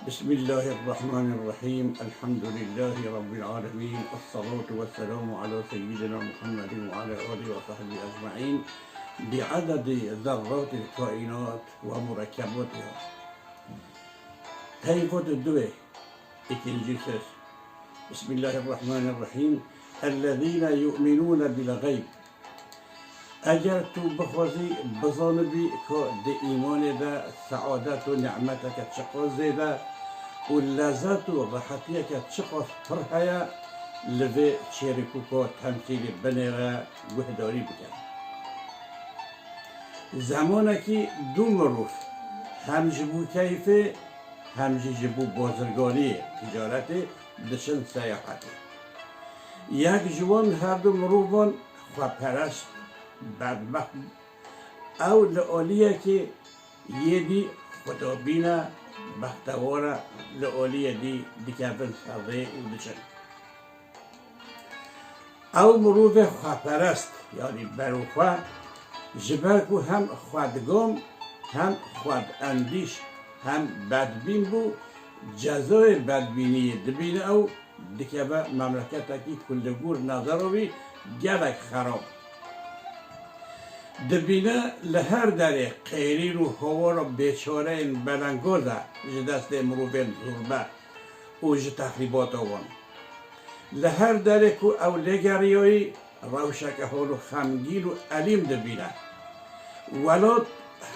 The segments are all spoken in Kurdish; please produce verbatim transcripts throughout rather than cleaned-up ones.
بسم الله الرحمن الرحيم. الحمد لله رب العالمين. الصلاة والسلام على سيدنا محمد وعلى آله وصحبه أجمعين. بعدد ذرات الكائنات ومركباتها. Heyvot duê, ikinci söz. بسم الله الرحمن الرحيم. الذين يؤمنون بالغيب. Eger tu bixwazî bizanibî ku di îmanê de seadet û nimeteke çiqas zêde û lezet û rehetiyeke çiqas pir heye, li vê çêrikûka temsîlî binêre guhdarî bike. Zemanekî du mirov hem ji bo keyfê hem jî ji bo bazirganiyê, ticaretê diçin seyahetê. Yek ji wan her du mirovan xweperest, bedbext bû. Ew li aliyekê yê dî xwedabîn e, bextewar e, li aliyê dî dikevin ser rê û diçin. Ew mirovê xweperest, yanî berûxwe, ji ber ku hem xwedgom, hem xwedendîş, hem bedbîn bû, cezayê bedbîniyê dibîne ew, dikeve memleketekî ku li gor nezera wî gelek xerab. Dibîne li her derê qêrîn û hawara bêçareyên belengaz e ji destê mirovên zorbe û ji texrîbata wan. Li her derê ku ew lê geriyayî, rewşeke hol û xemgîn û elîm dibîne. Welat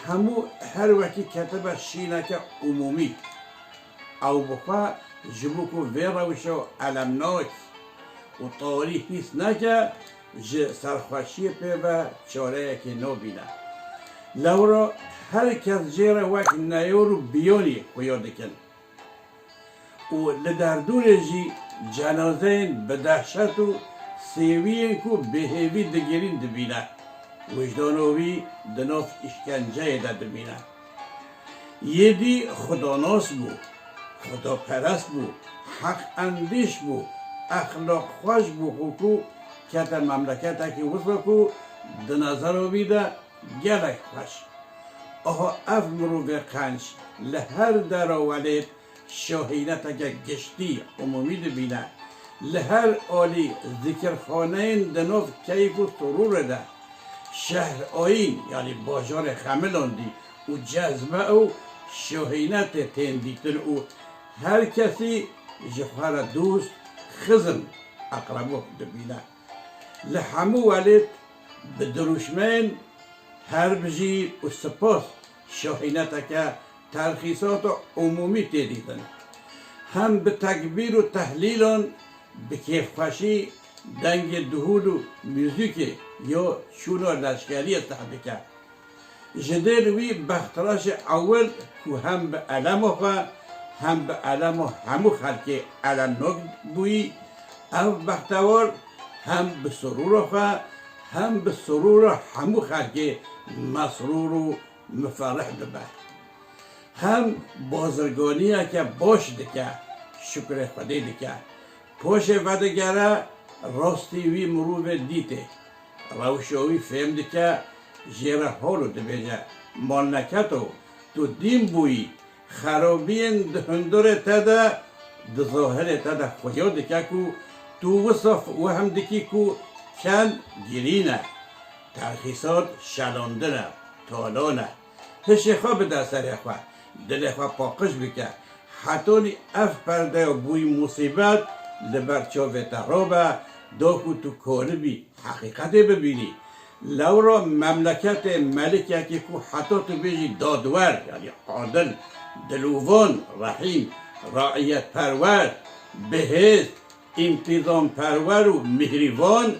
hemû her wekî ketibe şîneke umûmî. Ew bi xwe ji bo ku vê rewşa elemnak û tarî hîs neke, ji serxweşiyê pê ve çareyekê nabîne. Lewra her kes jê re wek neyar û biyonî xuya dikin û li derdorê jî cenazeyên bi dehşet û sêwiyên ku bi hêvî digirîn dibîne. Wijdana wî di nav îşkenceyê de dimîne. Yê dî xudanas bû, xudaperest bû, heqendîş bû, exlaqxweş bû û ku kete memleketekî wisa ku di nezera wî de gelek xweş. Aha ev mirovê qenc li her dera welêt şahîneteke giştî, umûmî dibîne. Li her alî zikirxaneyên di nav keyf û surûrê de, şehr ayîn, yanî bajarê xemilandî û cezbe û şahînetê tên dîtin û her kesî ji xwe re dost, xizm, eqrebû dibîne. Li hemû welêt bi dirûşmeyên her bijî û spas şahîneteke terxîsata umûmî tê dîtin. Hem bi tekbîr û tehlîlan bi kêfxweşî dengê duhûl û muzîkê ya çûna leşkeriyê seh dike. Ji dêr wî bextiraşê ewil ku hem bi elema xwe hem bi elema hemû xelkê elemnok bûyî, ev bextewar hem bi surûra xwe hem bi surûra hemû xelkê mesrûr û miferih dibe. Hem bazirganiyeke baş dike, şukrê Xwedê dike. Paşê vedigere rastî wî mirovê dîtê. Rewşa wî fêm dike, jê re hol û dibêje, Malneketo, tu dîn bûyî, xerabiyên di hundirê te de, di zahirê te de xuya dike ku tu wisa wehm dikî ku ken girîn e, terxîsat şelandin e, talan e. Hişê xwe bide serê xwe, dilê xwe paqij bike. Hetanî ev perdeya bûyî musîbet li ber çavê te rabe, da ku tu karibî heqîqetê bibînî. Lewra memleketê melikekî ku heta tu bêjî dadwer, yanî adil, dilovan, rehîm, raiyetperwer, bihêz, întîzamperwer û mihrîvan,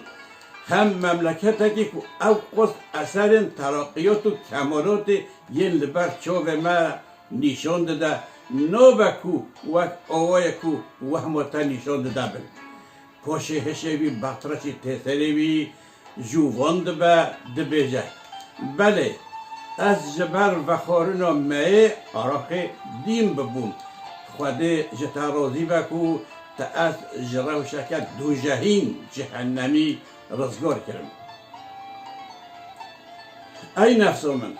hem memleketekî ku ew qos eserên teraqiyat û kemalatê yên li ber çavê me nîşan dide, nabe ku wek awayê ku wehma te nîşan dide bin. Paşê hişê wî bextiraşî tê serê wî, jûvan dibe, dibêje, Belê, ez ji ber vexwarina me yê araqê dîn bibûm. Xwedê ji te razî be ku te ez ji rewşeke dûjehîn, cehennemî rizgar kirim. Ey nefsa min,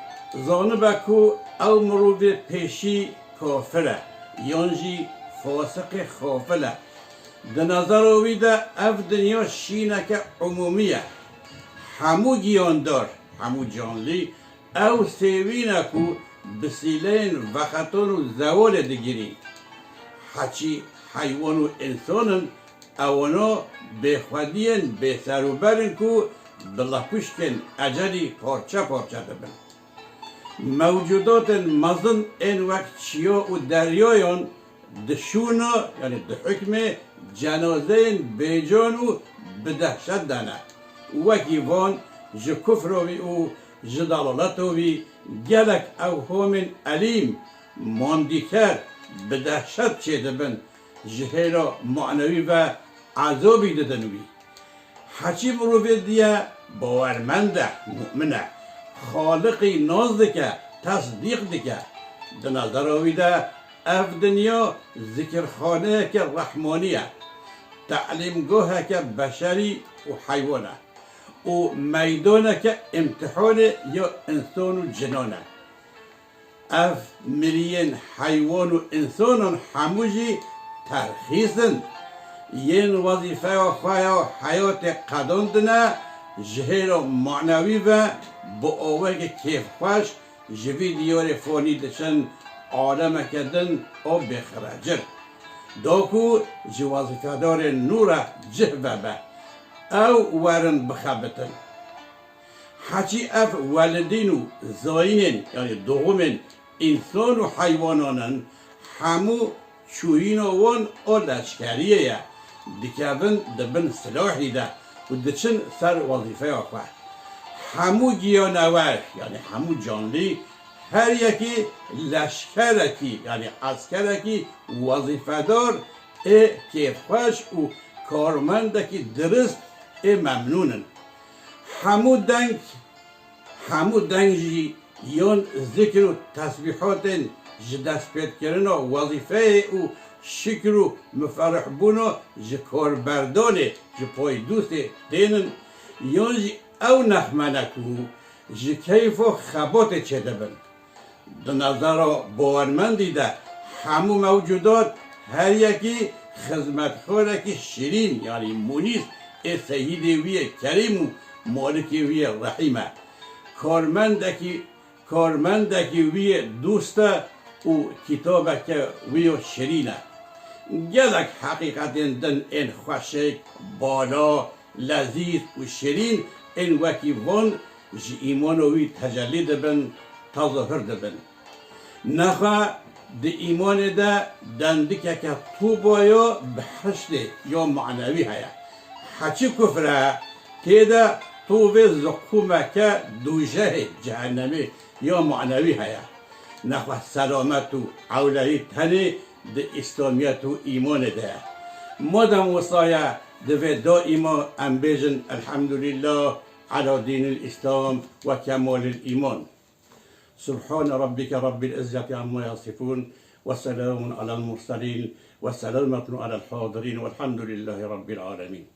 zanibe ku ew mirovê pêşî kafir e, yan jî fasiqê xafil e. Di nezera wî de ev dinya şîneke umûmî ye. Hemû giyandar, hemû canlî ew sêwîn e ku bi sîleyên veqetan û zewalê digirîn. Heçî heywan û însan in, ewana bêxwediyên bêserûber in ku bi lepuşkên ecelî parçe parçe dibin. Mewcudatên mezin ên wek çiya û deryayan dişûna, yanî dihukmê cenazeyên bêcan û bi dehşet de ne. Wekî van ji kufra wî û ji delaleta wî gelek ewhamên elîm, mandîker, bi dehşet çêdibin, ji hêla manewî ve ezabî didin wî. Heçî mirovê diye bawermend e, mu'min e, Xaliqî nas dike, tesdîq dike. Di nezera wî de ev dinya zikirxaneyeke rehmanî ye, telîmgaheke beşerî û heywan e û meydaneke îmtihanê ya însan û cinan e. Ev miriyên heywan û însanan hemû jî terxîs in. Yên wezîfeya xwe ya heyatê qedandine, ji hêla manewî ve bi awayekî kêfxweş ji vî diyarê fanî diçin alemeke din û bêxireciv. Da ku ji wezîfedarên nû re cih vebe, ew werin bixebitin. Heçî ev welidîn û zayînên, yanî doğumên însan û heywanan in, hemû çûyîna wan a leşkeriyê ye. Dikevin di bin silahî de û diçin ser wezîfeya xwe. Hemû giyanewer, yanî hemû canlî, her yekî leşkerekî, yanî eskerekî wezîfedar ê kêfxweş û karmendekî dirist ê memnûn in. Hemû deng, hemû deng jî yan zikr û tesbîhatên ji destpêkirina wezîfeyê û şikr û miferihbûna ji karberdanê, ji paydûsê tên in, yan jî ew nexme ne ku ji keyfa xebatê çêdibin. Di nezera bawermendî de hemû mewcudat her yekî xizmetxarekî şirîn, yanî mûnîs ê seyîdê wî yê kerîm û malikê wî yê rehîm e. Karmendekî, karmendekî wî yê dûst e û kitabeke wî yo şirîn e. Gelek heqîqetên din ên xweşik, bala, lezîz û şirîn ên wekî van ji îmana wî tecellî dibin, tezahur dibin. Nexwe di îmanê de dendikeke tûba ya bihiştê ya manewî heye. Heçî kufr e, tê de tûvê ziqûmeke dûjehê, cehennemê ya manewî heye. Nexwe selamet û ewleyî tenê di îslamiyet û îmanê de ye. Madem wisa ye, divê daîma em bêjin, Elhamdulillah, ala dînil Îslam ve kemalil îman. Subhane rabbike rabbil izzeti amma yasifun ve selamun alel murselin ve selametun alel hadirin velhamdulillahi rabbil alemin.